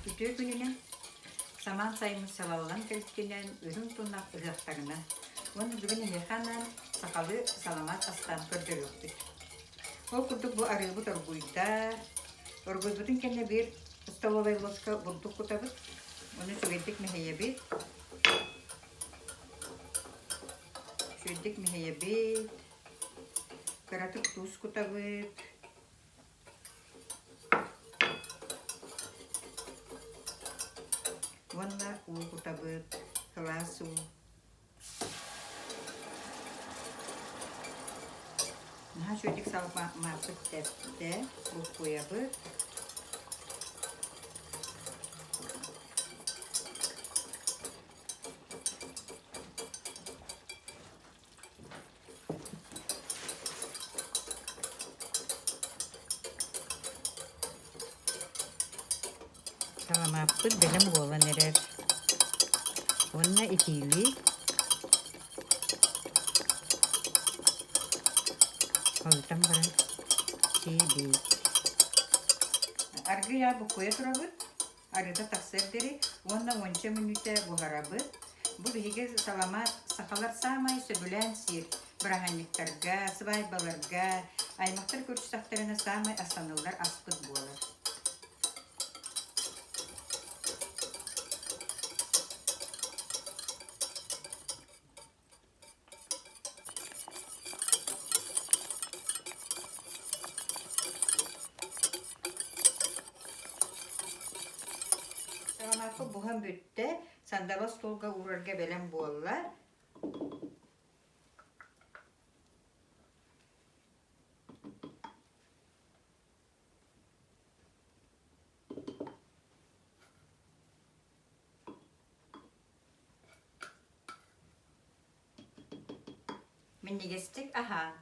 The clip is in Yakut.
Үтүө күнүнэн, самаан сайыммыт салаллан кэлбитинэн, үрүҥ тунах ыһыахтарынан уонна бүгүн эһиэхэ анаан сахалыы саламаат астаан көрдөрүөхпүт. Ол курдук бу арыыбыт оргуйда. Оргуйбутун кэннэ биир столовай ложка бурдук кутабыт. Ону үчүгэйдик мэһийэбит. Үчүгэйдик мэһийэбит. Кыратык туус кутабыт. Уонна уу кутабыт, сылаас уу. Наһаа үчүгэйдик саламааппыт тэптэ, булкуйабыт. Саламааппыт бэлэм буолан эрэр уонна итиилии Онтон баран сиибит. Аргыый аҕай буккуйа турабыт. Арыыта тахсыар диэри уонна уонча мүнүүтэ буһарабыт. Бу биһиги саламаат сахалар саамай сөбүлээн сиир бырааһынньыктарга, сыбаайбаларга, аймахтар көрсүсэхтэринэ саамай астаныллар аспыт буолар. Саламаакка буһан бүттэ, сандалы остуолга уурарга бэлэм буолла. Минньигэстик аһаа.